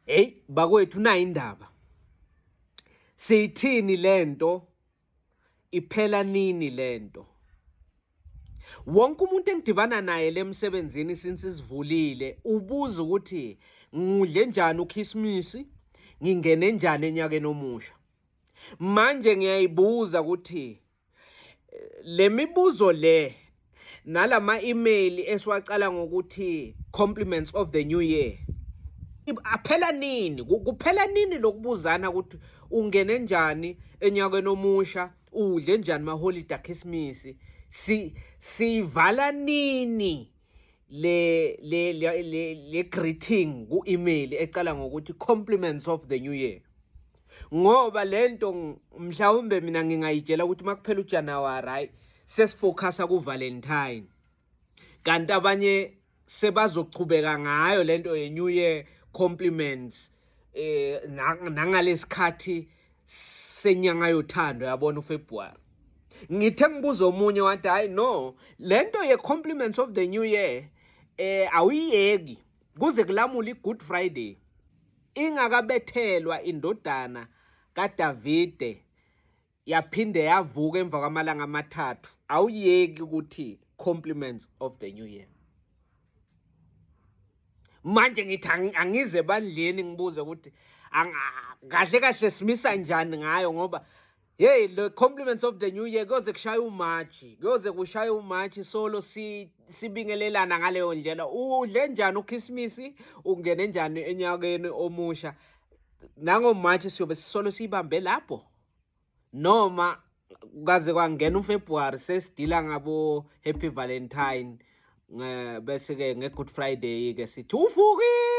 Hey bakwethu, nayi indaba. Siyithini lento? Iphela nini lento? Wonke umuntu engidibana naye lemsebenzini since sivulile ubuza ukuthi ngudle njani uKhisimusi, ngingene njani enyakeni omusha. Manje ngiyayibuza ukuthi le mibuzo le nalama email esiwacala ngokuthi compliments of the new year aphela nini? Kuphela nini lokubuzana ukuthi ungene njani enyakeni omusha, udle njani ma-holiday aKhisimusi? Si sivala nini le greeting ku-email ecala ngokuthi compliments of the new year? Ngoba lento mhlawumbe mina ngingayitshela ukuthi makuphela uJanuary, hayi, sesifocusa ku-Valentine, kanti abanye sebazochubeka ngayo lento ye-new year compliments nangalesikhathi senyanga yothando, yabona, uFebruary. Ngithe ngibuza omunye, wathi hayi no, lento ye-compliments of the new year awuyiyeki kuze kulamule i-Good Friday. Ingakabethelwa indodana kaDavide yaphinde yavuka emva kwamalanga 3, awuyeki ukuthi compliments of the new year. Manje ngithi angize ebandleni ngibuze ukuthi kahle kahle simisa njani ngayo, ngoba hey, the compliments of the new year kuyoze kushaye uMarch, kuyoze kushaye uMarch solo si sibingelelana ngaleyo ndlela: udle njani uKhisimusi, ungene njani enyakeni omusha? NangoMarch siyobe sisolo siyibambe lapho, noma kaze kwangena uFebruary sesidila ngabo Happy Valentine, bese ke nge-Good Friday ke sithi uvukile.